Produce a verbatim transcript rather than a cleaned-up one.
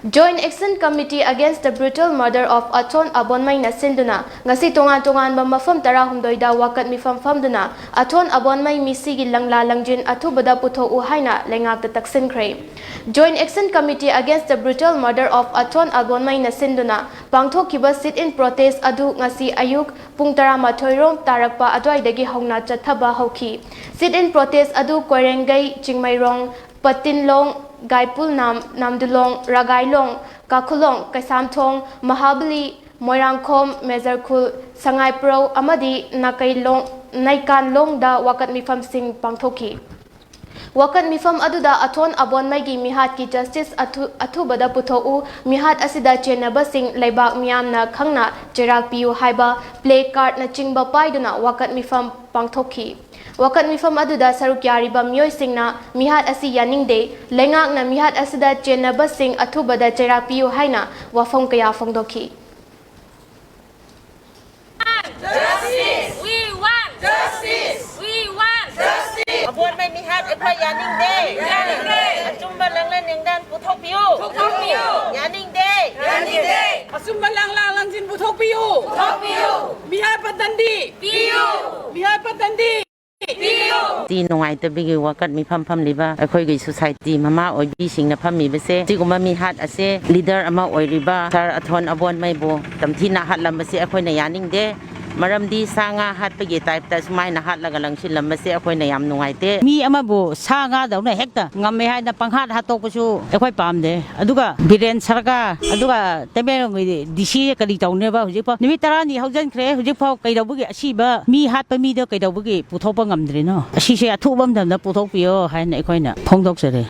Joint Action Committee Against the Brutal Murder of Athon Abonmei ꯅ ꯁꯤꯟꯗꯨꯅ ꯉꯁꯤ ꯇꯣꯉꯥꯟ ꯇꯣꯉꯥꯟꯕ ꯃꯐꯝ ꯇꯔꯥꯍꯨꯝꯗꯣꯏꯗ ꯋꯥꯀꯠ ꯃꯤꯐꯝ ꯐꯝꯗꯨꯅ ꯑꯊꯣꯟ ꯑꯕꯣꯟꯃꯩ ꯃꯤꯁꯤꯒꯤ ꯂꯪꯂꯥ ꯂꯪꯖꯤꯟ ꯑꯊꯨꯕꯗ ꯄꯨꯊꯣꯛꯎ ꯍꯥꯏꯅ ꯂꯩꯉꯥꯛꯇ ꯇꯛꯁꯤꯟꯈ꯭ꯔꯦ꯫ Joint Action Committee Against the Brutal Murder of Athon Abonmei ꯅ ꯁꯤꯟꯗꯨꯅ ꯄꯥꯡꯊꯣꯛꯈꯤꯕ sit in protest ꯑꯗꯨ ꯉꯁꯤ ꯑꯌꯨꯛ ꯄꯨꯡ ꯇꯔꯥꯃꯥꯊꯣꯏ ꯔꯣꯝ ꯇꯥꯔꯛꯄ ꯑꯗꯨꯋꯥꯏꯗꯒꯤ ꯍꯧꯅ ꯆꯠꯊꯕ ꯍꯧꯈꯤ꯫ Sit in protest ꯑꯗꯨ ꯀꯣꯏꯔꯦꯡꯒꯩ, ꯆꯤꯡꯃꯩꯔꯣꯡ, ꯄꯇꯤꯟꯂꯣꯡ, ꯒꯥꯏꯄꯨꯜꯅꯥꯝ, ꯅꯥꯝꯗꯨꯂꯣꯡ, ꯔꯥꯒꯥꯏꯂꯣꯡ, ꯀꯥꯈꯨꯂꯣꯡ, ꯀꯩꯁꯥꯝꯊꯣꯡ, ꯃꯍꯥꯕꯂꯤ, ꯃꯣꯏꯔꯥꯡꯈꯣꯝ, ꯃꯦꯖꯔꯈꯨꯜ, ꯁꯉꯥꯏꯄ꯭ꯔꯧ ꯑꯃꯗꯤ ꯅꯥꯀꯩꯂꯣꯡ-, ꯅꯩꯀꯥꯟꯂꯣꯡꯗ ꯋꯥꯀꯠ ꯃꯤꯐꯝꯁꯤꯡ ꯄꯥꯡꯊꯣꯛꯈꯤ꯫ ꯋꯥꯀꯠ ꯃꯤꯐꯝ ꯑꯗꯨꯗ ꯑꯊꯣꯟ ꯑꯕꯣꯟꯃꯩꯒꯤ ꯃꯤꯍꯥꯠꯀꯤ justice ꯑꯊꯨ-, ꯑꯊꯨꯕꯗ ꯄꯨꯊꯣꯛꯎ, ꯃꯤꯍꯥꯠ ꯑꯁꯤꯗ ꯆꯦꯟꯅꯕꯁꯤꯡ ꯂꯩꯕꯥꯛ ꯃꯤꯌꯥꯝꯅ ꯈꯪꯅ ꯆꯩꯔꯥꯛ ꯄꯤꯌꯨ ꯍꯥꯏꯕ play card ꯅꯆꯤꯡꯕ ꯄꯥꯏꯗꯨꯅ ꯋꯥꯀꯠ ꯃꯤꯐꯝ ꯄꯥꯡꯊꯣꯛꯈꯤ꯫ ꯋꯥꯀꯠ ꯃꯤꯐꯝ ꯑꯗꯨꯗ ꯁꯔꯨꯛ ꯌꯥꯔꯤꯕ ꯃꯤꯑꯣꯏꯁꯤꯡꯅ ꯃꯤꯍꯥꯠ ꯑꯁꯤ ꯌꯥꯅꯤꯡꯗꯦ, ꯂꯩꯉꯥꯛꯅ ꯃꯤꯍꯥꯠ ꯑꯁꯤꯗ ꯆꯦꯟꯅꯕꯁꯤꯡ ꯑꯊꯨꯕꯗ ꯆꯩꯔꯥꯛ ꯄꯤꯌꯨ ꯍꯥꯏꯅ ꯋꯥꯐꯝ ꯀꯌꯥ ꯐꯣꯡꯗꯣꯛꯈꯤ꯫ Justice! We want! Justice! We want! Justice! ꯑꯕꯣꯟꯃꯩ ꯃꯤꯍꯥꯠ ꯑꯩꯈꯣꯏ ꯌꯥꯅꯤꯡꯗꯦ꯫ ꯌꯥꯅꯤꯡꯗꯦ! ꯑꯆꯨꯝꯕ ꯂꯪꯂꯦꯟ ꯅꯤꯡꯗꯥꯟ ꯄꯨꯊꯣꯛꯄꯤꯌꯨ꯫ ꯄꯨꯊꯣꯛꯄꯤꯌꯨ! ꯌꯥꯅꯤꯡꯗꯦ! ꯌꯥꯅꯤꯡꯗꯦ! ꯑꯆꯨꯝꯕ ꯂꯪꯂꯥ ꯂꯪꯖꯤꯟ ꯄꯨꯊꯣꯛꯄꯤꯌꯨ꯫ ꯄꯨꯊꯣꯛꯄꯤꯌꯨ! ꯃꯤꯍꯥꯠ ꯄꯇꯟꯗꯤ! ꯄꯤꯌꯨ! ꯃꯤꯍꯥꯠ ꯄꯇꯟꯗꯤ! ꯄꯤꯌꯨ! ꯇꯤ ꯅꯨꯡꯉꯥꯏꯇꯕꯒꯤ ꯋꯥꯀꯠ ꯃꯤꯐꯝ ꯐꯝꯂꯤꯕ ꯑꯩꯈꯣꯏꯒꯤ society ꯃꯃꯥ ꯑꯣꯏꯕꯤꯁꯤꯡꯅ ꯐꯝꯃꯤꯕꯁꯦ, ꯁꯤꯒꯨꯝꯕ ꯃꯤꯍꯥꯠ ꯑꯁꯦ leader ꯑꯃ ꯑꯣꯏꯔꯤꯕ sir ꯑꯊꯣꯟ ꯑꯕꯣꯟꯃꯩꯕꯨ ꯇꯝꯊꯤꯅ ꯍꯥꯠꯂꯝꯕꯁꯦ ꯑꯩꯈꯣꯏꯅ ꯌꯥꯅꯤꯡꯗꯦ꯫ ꯃꯔꯝꯗꯤ ꯁꯥ ꯉꯥ ꯍꯥꯠꯄꯒꯤ type ꯇ ꯁꯨꯃꯥꯏꯅ ꯍꯥꯠꯂꯒ ꯂꯪꯁꯤꯜꯂꯝꯕꯁꯦ ꯑꯩꯈꯣꯏꯅ ꯌꯥꯝ ꯅꯨꯡꯉꯥꯏꯇꯦ꯫ ꯃꯤ ꯑꯃꯕꯨ ꯁꯥ ꯉꯥꯗꯧꯅ ꯍꯦꯛꯇ ꯉꯝꯃꯦ ꯍꯥꯏꯅ ꯄꯪꯍꯥꯠ ꯍꯥꯠꯇꯣꯛꯄꯁꯨ ꯑꯩꯈꯣꯏ ꯄꯥꯝꯗꯦ꯫ ꯑꯗꯨꯒ ꯕꯤꯔꯦꯟ ꯁꯔꯀꯥꯔ, ꯑꯗꯨꯒ ꯇꯃꯦꯡꯂꯣꯡꯒꯤ D C ꯁꯦ ꯀꯔꯤ ꯇꯧꯅꯦꯕ? ꯍꯧꯖꯤꯛꯐꯥꯎ ꯅꯨꯃꯤꯠ ꯇꯔꯥꯅꯤ ꯍꯧꯖꯤꯟꯈ꯭ꯔꯦ, ꯍꯧꯖꯤꯛꯐꯥꯎ ꯀꯩꯗꯧꯕꯒꯤ ꯑꯁꯤꯕ ꯃꯤ ꯍꯥꯠꯄ ꯃꯤꯗꯣ ꯀꯩꯗꯧꯕꯒꯤ ꯄꯨꯊꯣꯛꯄ ꯉꯝꯗ꯭ꯔꯤꯅꯣ? ꯑꯁꯤꯁꯦ ꯑꯊꯨꯕ ꯃꯇꯝꯗ ꯄꯨꯊꯣꯛꯄꯤꯌꯣ ꯍꯥꯏꯅ ꯑꯩꯈꯣꯏꯅ ꯐꯣꯡꯗꯣꯛꯆꯔꯤ꯫